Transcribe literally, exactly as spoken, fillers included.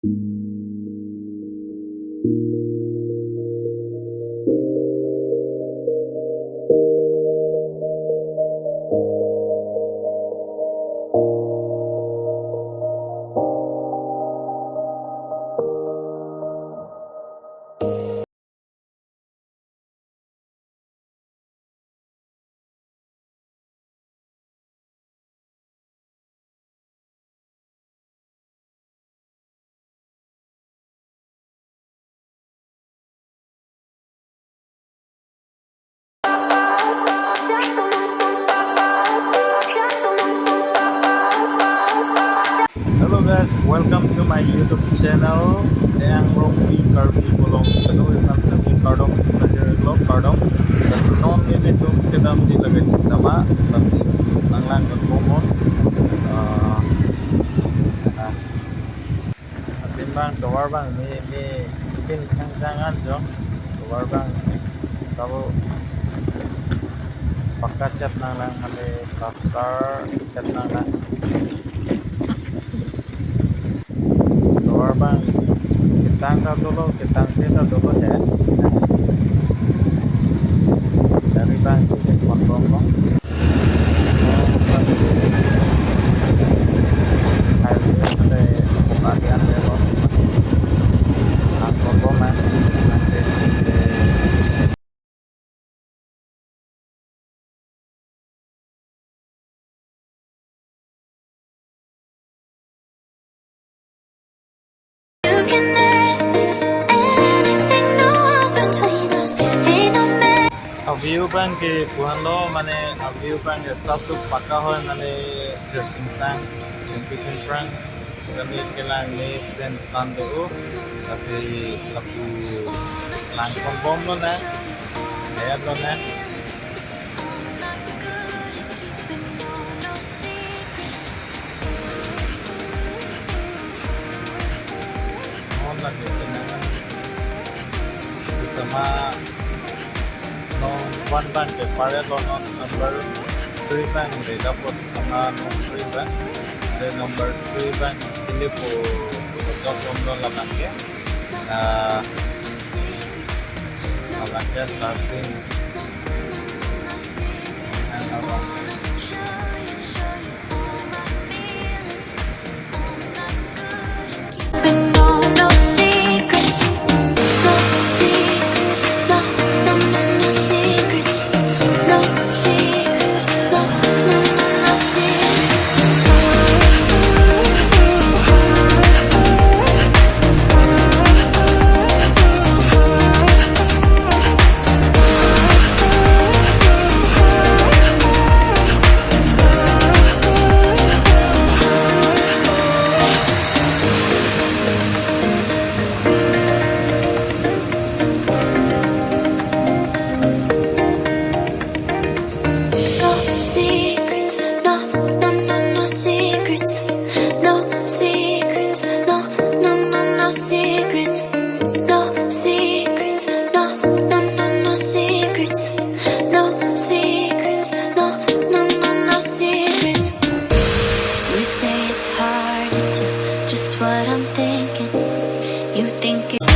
Hello guys, welcome to my YouTube channel, Teang Rongpi Karbi Anglong. Hello, iman semi kardom hajar lo kardom. Lasi non nelitum kedamji lake Disama, lasi nanglang ke komon. Ah, ah. Atin bang tovar bang me, me pin khang jang anjong. Tovar bang sabo pakka chet nanglang mane plaster chet nanglang. Tovar bang ketang ta dolo, ketangte ta dolo he. Dari bang ke kon bom bom. You can ask me anything, no walls between us. Ain't no man. Aview bang ke kuan lo, mane aview bang ke sab suk pakka hoi, mane Jingsang, Jingsang Entrance, semi kelang ni sen san do, lasi lapu lang kon bom lo na, ayat lo na. Mon lagi tenang. Disama nong one bang ke paret lo, non number three bang de dapat sama nong three bang. De number three bang ini po jok lo labang ke. Ah, abang ke searching. Ang abang. But no, no secrets, no secrets, no, no, no, no secrets, no secrets, no, no, no, no secrets. No secrets, no, no, no, no secrets, no secrets, no, no, no, no secrets. No secrets, no, no, no, no secrets. No secrets, no, no, no, no secrets. You say it's hard to tell just what I'm thinking. You think it's